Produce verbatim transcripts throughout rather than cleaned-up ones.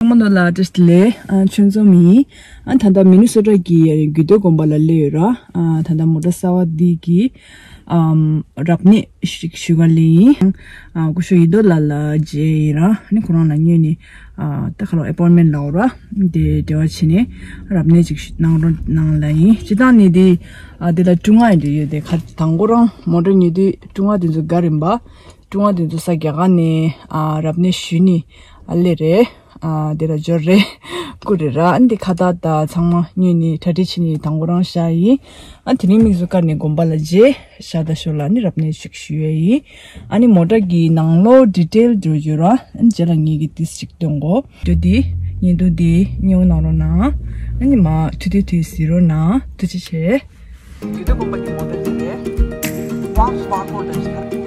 མོ་ནོ་ལ་བཀྲ་ཤིས་བདེ་ལེགས། ཨ་ཆོས་འཛོམས་ཡིན། ཨ་ད་ལྟ་མི་ནི་སོ་ཊ་གི་རྒྱུད་སྟོད་དགོན་པ་ལ་སླེབས་ཡོད་ར། ཨ་ད་ལྟ་མོ་ཊ་གསར་པ་འདི་གི་ཨམ་རབ་གནས་ཤིག་ཞུ་ག་སླེབས་ཡིན། ཨ་སྐུ་ཞབས་ཡེ་རྡོར་ལགས་ལ་མཇལ་ཡིན་ར། ཨ་ནི་ཁོ་རང་ལ་སྔོན་ནས་ཨ་ད་ག་ལོ་ཨེ་པོན་མེན་ལབ་ར། དེ་འབྲེལ་བ་བྱས་ནས་རབ་གནས་ཅིག་གནང་རོགས་གནང་ལབ་ཡིན། སྤྱིར་བཏང་ནི་དེ་ཨ་དེ་ལ་ཀྲུང་ཨ་ཡིན་འདྲ་ཡོད། དེ་ཁ་དང་པོ་རང་མོ་ཊ་ཉོས་དུས་ཀྲུང་ཨ་དེ་ཚོ་དགའ་རིམ་པ། ཀྲུང་ཨ་དེ་ཚོ་ས་རྒྱ་གར་ནས་ཨ་རབ་གནས་ཞུས་ནི་ཨ་སླེབས་རེད། ཨ་དེ་ལ་འབྱོར་རེད། སྐུ་རེད་ར། ཨ་འདི་ཁ་བཏགས་དང་ཚང་མ་སྔོན་ནས་གྲ་སྒྲིག་བྱས་ནས་དང་པོ་རང་བཞག་ཡིན། ཨ་དེ་རིང་དམིགས་སུ་བཀར་ནས་དགོན་པ་ལ་མཇལ་བཞག་ད་ཞོར་ལ་ནི་རབ་གནས་ཤིག་ཞུ་ཡས་ཡིན། ཨ་ནི་མོ་ཊ་གི་ནང་ལོགས་ཌི་ཊེལ་འགྲོ་རྒྱུ་ར། ཨ་ནི་རྗེས་ལ་ངེད་ཀྱིས་ཏིས་ཅིག་སྟོན་གོ། འགྲོ་དེ་བརྙན་ཐུང་དེ་མཉེས་པོ་གནང་རོགས་གནང་། ཨ་ནི་མ་ཐུགས་དེ་ཐུགས་གཟིགས་རོགས་གནང་། ཐུགས་རྗེ་ཆེ། རྒྱུད་སྟོད་དགོན་པ་གི་མོ་ཊ་ཅིག་རེད། ཝང་སུ་བ་ཀོ་ད་ཅིག་རེད།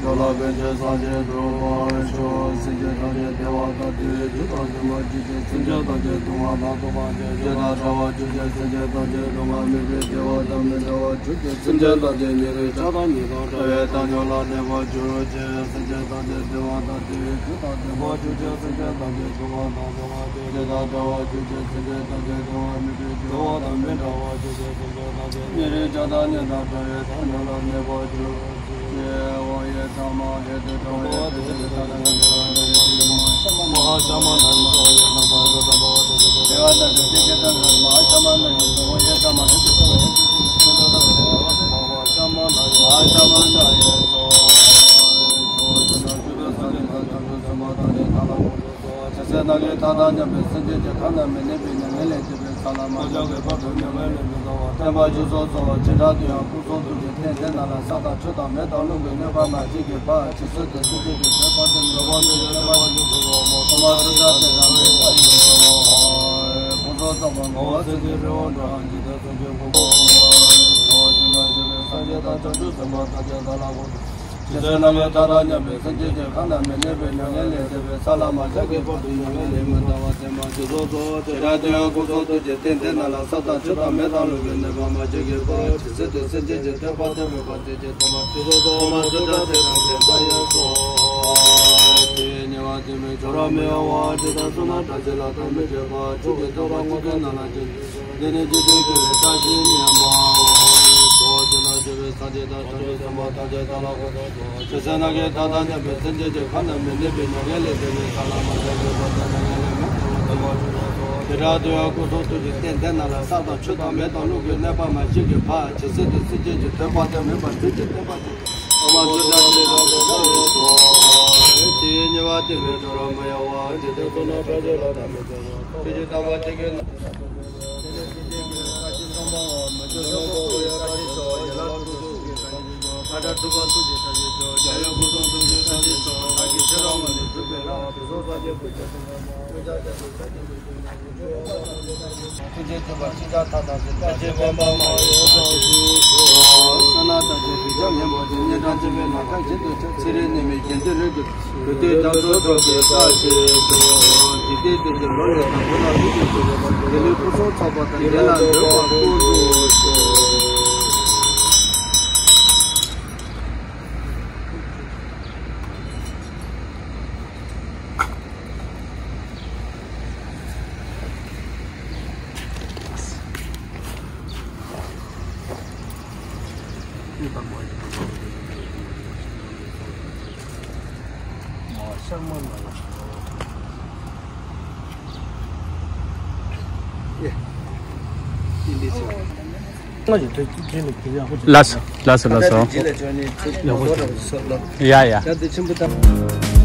འགྲོ་ལ་ཕན་ཕྱིར་སངས་རྒྱས་འགྲུབ་པར་ཤོག། སེམས་ཅན་ཐམས་ཅད་བདེ་བ་དང་བདེ་བའི་རྒྱུ་དང་བདེ་བར་གྱུར་ཅིག་སེམས་ཅན་ཐམས་ཅད་སྡུག་བསྔལ་དང་སྡུག་བསྔལ་མེད་པའི་བདེ་བ་དང་མི་འབྲལ་བར་གྱུར་ཅིག་སེམས་ཅན་ཐམས་ཅད་ཉེ་རིང་ཆགས་སྡང་གཉིས་དང་བྲལ་བའི་བཏང་སྙོམས་ལ་གནས་པར་གྱུར་ཅིག་སེམས་ཅན་ཐམས་ཅད་བདེ་བ་དང་བདེ་བའི་རྒྱུ་དང་བདེ་བར་གྱུར་ཅིག་སེམས་ཅན་ཐམས་ཅད་སྡུག་བསྔལ་དང་སྡུག་བསྔལ་མེད་པའི་བདེ་བ་དང་བདེ་བ་མི་འབྲལ་བར་གྱུར་ཅིག་སེམས་ཅན་ཐམས་ཅད་ཉེ་རིང་ཆགས་སྡང་གཉིས་དང་བྲལ་བའི་བཏང་སྙོམས་ལ་གནས་པར་གྱུར། ཇི་སྲིད་ནམ་མཁའི་མཐའ་དང་མཉམ་པའི་སེམས་ཅན་གྱི་ཁམས་རྣམས་མི་གནས་པའི་མྱ་ངན་ལས་འདས་པའི་ས་ལ་མ་ཆགས་པའི་བར་དུ་མྱ་ངན་ལས་མི་འདའ་བར་བརྟན་པར་བཞུགས་སུ་གསོལ། བྱེ་བྲག་ཏུ་ཡང་སྐུ་གསུང་ཐུགས་ཀྱི་རྟེན་དེ་རྣམས་ལ་ས་དང་ཆུ་དང་མེ་དང་རླུང་གི་གནོད་པ་མ་མཆིས་ཀྱི་བར་ཇི་སྲིད་དུ་སེམས་ཅན་གྱི་དོན་དཔག་ཏུ་མེད་པ་ཐམས་ཅད་བརྟན་པར་བཞུགས་སུ་གསོལ། ཐོག་མར་སུ་དག་དེ་དང་མེད་པ་ཡི་ཁོང་ཁྲོ་ཚོགས་པ་ངོ་བོ་ཟེར་གྱི་རི་བོ་འགྲོ་འཇིག་རྟེན་སེམས་ཅན་ཀུན་ཏུ་འོང་བ་ཡི་ཁོང་ཁྲོ་ཇི་ལྟར་ཞི་བའི་སངས་རྒྱས་དང་བྱང་ཆུབ་སེམས་དཔའ་ཐམས་ཅད་དག་ལ་གོ། ཇི་སྲིད་ནམ་མཁའི་མཐའ་དང་མཉམ་པའི་སེམས་ཅན་གྱི་ཁམས་རྣམས་མི་གནས་པའི་མྱ་ངན་ལས་འདས་པའི་ས་ལ་མ་ཆགས་ཀྱི་བར་དུ་མྱ་ངན་ལས་མི་འདའ་བར་བརྟན་པར་བཞུགས་སུ་གསོལ། བྱེ་བྲག་ཏུ་ཡང་སྐུ་གསུང་ཐུགས་ཀྱི་རྟེན་དེ་རྣམས་ལ་ས་དང་ཆུ་དང་མེ་དང་རླུང་གི་གནོད་པ་མ་མཆིས་ཀྱི་བར་ཇི་སྲིད་དུ་སེམས་ཅན་གྱི་དོན་དཔག་ཏུ་མེད་པ་མཛད་ཅིང་བརྟན་པར་བཞུགས་སུ་གསོལ། ཐོག་མར་སུ་དག་དེ་དང་མེད་པ་ཡི་སོ། དེའི་ཉེ་བར་ཐུན་མིན་ཁྱོད་རང་མི་གཡོ་བར་ཇི་ལྟར་བསོད་ནམས་བགྲང་བྱེད་ལ་བརྟག་མི་དཔྱད་པར་ཆོས་ཀྱི་རྟོག་པ་ངོ་མཚར་རྣམས་ལ་སྦྱངས་ཏེ། འདི་ནི་རྗེ་བཙུན་མཁྱེན་པའི་བཀའ་བཞིན་སྙན་པའོ། ཇི་ལྟར་ཞི་བའི་སངས་རྒྱས་དང་བྱང་ཆུབ་སེམས་དཔའ་ཐམས་ཅད་དག་ལ་གོ། ཇི་སྲིད་ནམ་མཁའི་མཐའ་དང་མཉམ་པའི་སེམས་ཅན་གྱི་ཁམས་རྣམས་མི་གནས་པའི་མྱ་ངན་ལས་འདས་པའི་ས་ལ་མ་ཆགས་པའི་བར་དུ་མྱ་ངན་ལས་མི་འདའ་བར་བརྟན་པར་བཞུགས་སུ་གསོལ། བྱེ་བྲག་ཏུ་ཡང་སྐུ་གསུང་ཐུགས་ཀྱི་རྟེན་དེ་རྣམས་ལ་ས་དང་ཆུ་དང་མེ་དང་རླུང་གི་གནོད་པ་མ་མཆིས་ཀྱི་བར་ཇི་སྲིད་དུ་སེམས་ཅན་གྱི་དོན་དཔག་ཏུ་མེད་པ་མཛད་ཅིང་བརྟན་པར་བཞུགས་སུ་གསོལ། ཐོག་མར་སུ་དག་དེ་དང་མེད་པ་ཡི་སོ། དེའི་ཉེ་བར་ཐུན་མིན་ཁྱོད་རང་མི་གཡོ་བར་ཇི་ལྟར་བསོད་ནམས་བགྲང་བྱེད་ལ་བརྟག་མི་དཔྱད་པར། ཆོས་ཀྱི་རྟོག་པ་ཆེ་གེ་ལགས་སོ། ལགས་སོ། ལགས་སོ། ཡ་ཡ།